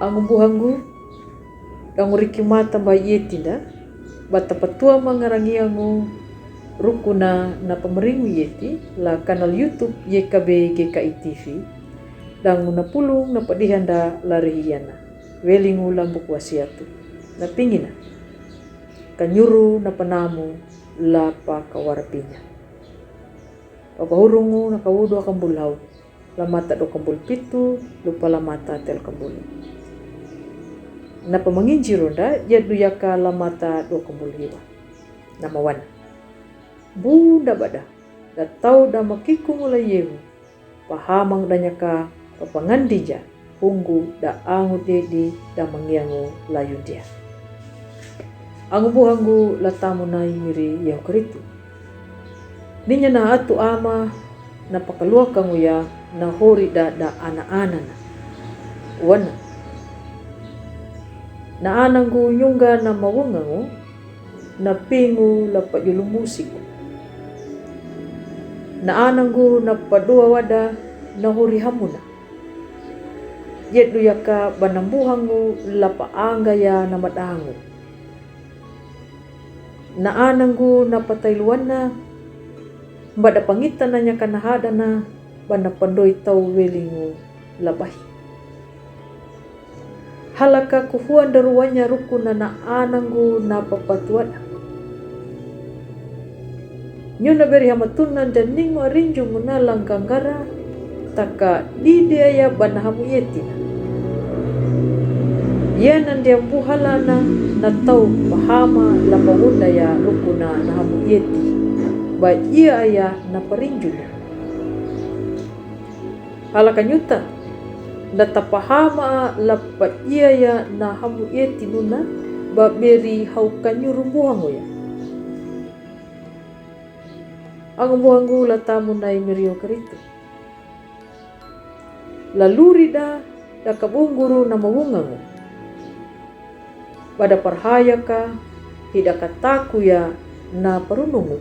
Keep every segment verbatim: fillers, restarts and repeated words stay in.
Angu buhangu, dangu riki mata ba yeti da, ba tapatuama ngarangiangu rukuna na pamaringu yeti, la kanal YouTube Y K B G K I T V, dangu na pulung na padihanda la rihiana, welingu lambuku asiatu, na pingina, kanyuru na panamu la pakawarapinya. Papahurungu na kawudu akambulhau, la mata dua kambul pitu, lupa la mata tel kambul. Na pamanginjiru nda, yadu yaka la mata dua kambul hiwa. Na mawana. Bunda bada, da tau da makikungu la yehu, pahamang da nyaka, papangandija, hungu da angu dedi da mangiangu la yundia. Angu buhangu la tamuna imiri Yehu Karitu. Ninya na atu ama na pakaluakangu ya na hori da da ana-anana. Wana. Na anangu nyunga na mawungangu, na pingu la payulumusiku. Na anangu na padua wada na hori hamuna. Yadu yaka banambuhangu la paangaya na madangu. Na anangu na patailuana, bada pangitana nyaka na hadana, bana pandoi tau welingu la bahi. Halaka kuhuan daruanya rukuna na anangu na papatuana. Nyuna beri hamatuna da ningu arinjungu na langgangara, taka didia ya bana hamu yetina. Yana ndia buhalana na tau pahama la pawunda ya rukuna na hamu yeti. Ba iya aya na parinjuna. Halaka nyuta, da tapahama la pa iya ya na hamu yeti nuna, ba beri hau kanyuru buhangu ya. Angu buhangu la tamuna imiri Yehu Karitu. La luri da, da kabunguru na mawungangu. Bada parhayaka, hida kataku ya na parunungu.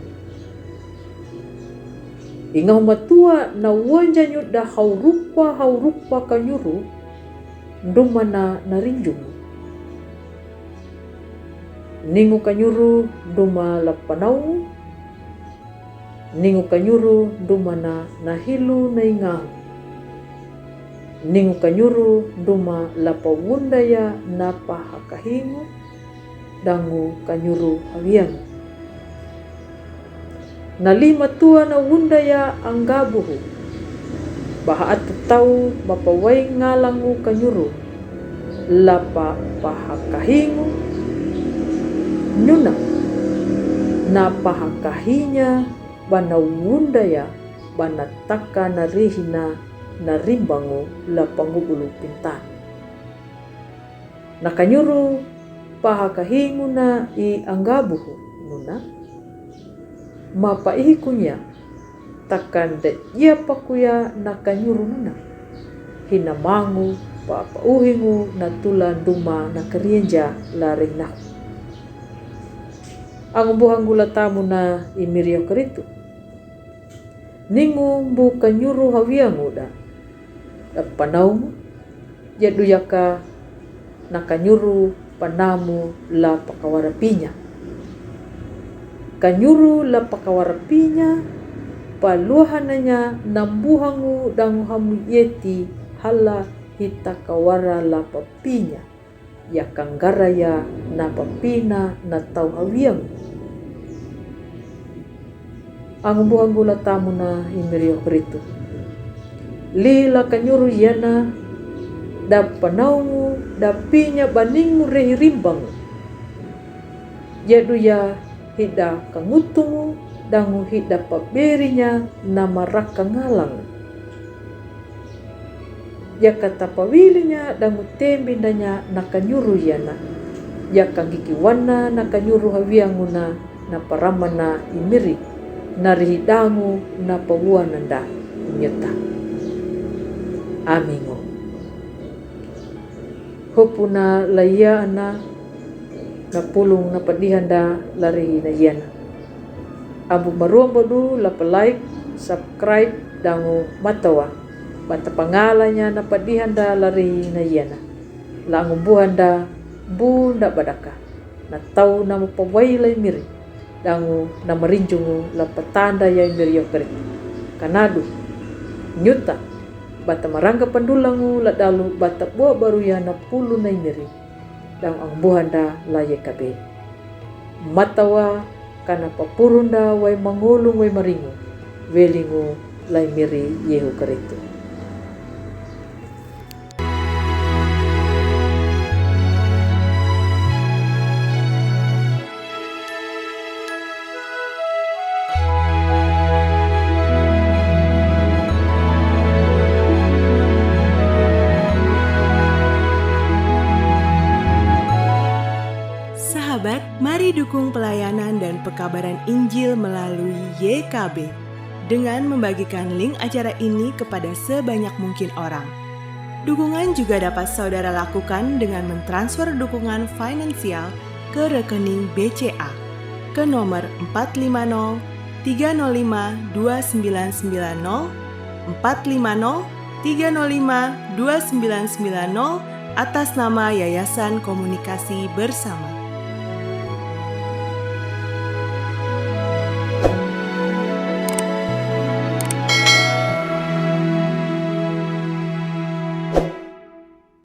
Ingahu matua na wanjanyu da hau rupa, hau rupa kanyuru, ndumana na rinjungu. Ningu kanyuru nduma la panau, ningu kanyuru ndumana na hilu na ingahu, ningu kanyuru nduma la pawunda ya na pahakahingu, dangu kanyuru hawiangu. Na li matua na wunda ya anggabuhu. Baha atu tau mapawai ngalangu kanyuru. La pa pahakahingu. Nyuna. Na pahakahinya bana wunda ya bana taka na rihina na rimbangu la pangubulu pintan. Na kanyuru pahakahingu na i anggabuhu nuna. Mapaihi kunya, takan da ia pakuya na kanyuru nuna. Hina mangu, papauhingu na tula nduma na karienja la rinahu. Angu buhangu la tamuna imiri Yehu Karitu. Ningu mbu kanyuru hawiangu da. Da panaumu, yadu yaka na kanyuru panamu la pakawarapinya. Kanyuru la pakawarapinya, paluahananya na mbuhangu dangu hamu yeti hala hita kawara la papinya. Yakanggara ya na papina na tau hawiangu. Angu buhangu la tamuna imiri Yehu Karitu. Li la kanyuru yana da panaungu da pinya baningu rehi rimbangu. Yadu ya hida kangutungu dangu hida paberinya na maraka ngalangu. Yaka tapawilinya dangu tembindanya na kanyuru yana. Yaka ngikiwana na kanyuru hawiangu na na paramana imiri. Na rihidangu na pawuananda nyeta. Amingu. Hopuna la ia ana na pulung na padihanda la rihina yana. Ambu maruambodu la pa like, subscribe dangu matawa. Bata pangalanya na padihanda la rihina yana. La angu buhanda bu nda badaka, na tau na mapawai lai miri, dangu na marinjungu la patanda yai miri yoh karitu. Kanadu, nyuta, bata maranga pandulangu la dalu bata bua baruya na pulu nai miri, dangu angu buhanda la yekabe. Matawa kana papurunda wai mangulung wai maringu, welingu lai miri Yehu karitu. Sahabat, mari dukung pelayanan dan pekabaran Injil melalui Y K B dengan membagikan link acara ini kepada sebanyak mungkin orang. Dukungan juga dapat saudara lakukan dengan mentransfer dukungan finansial ke rekening B C A ke nomor empat lima nol tiga nol lima dua sembilan sembilan nol, empat lima nol tiga nol lima dua sembilan sembilan nol, atas nama Yayasan Komunikasi Bersama.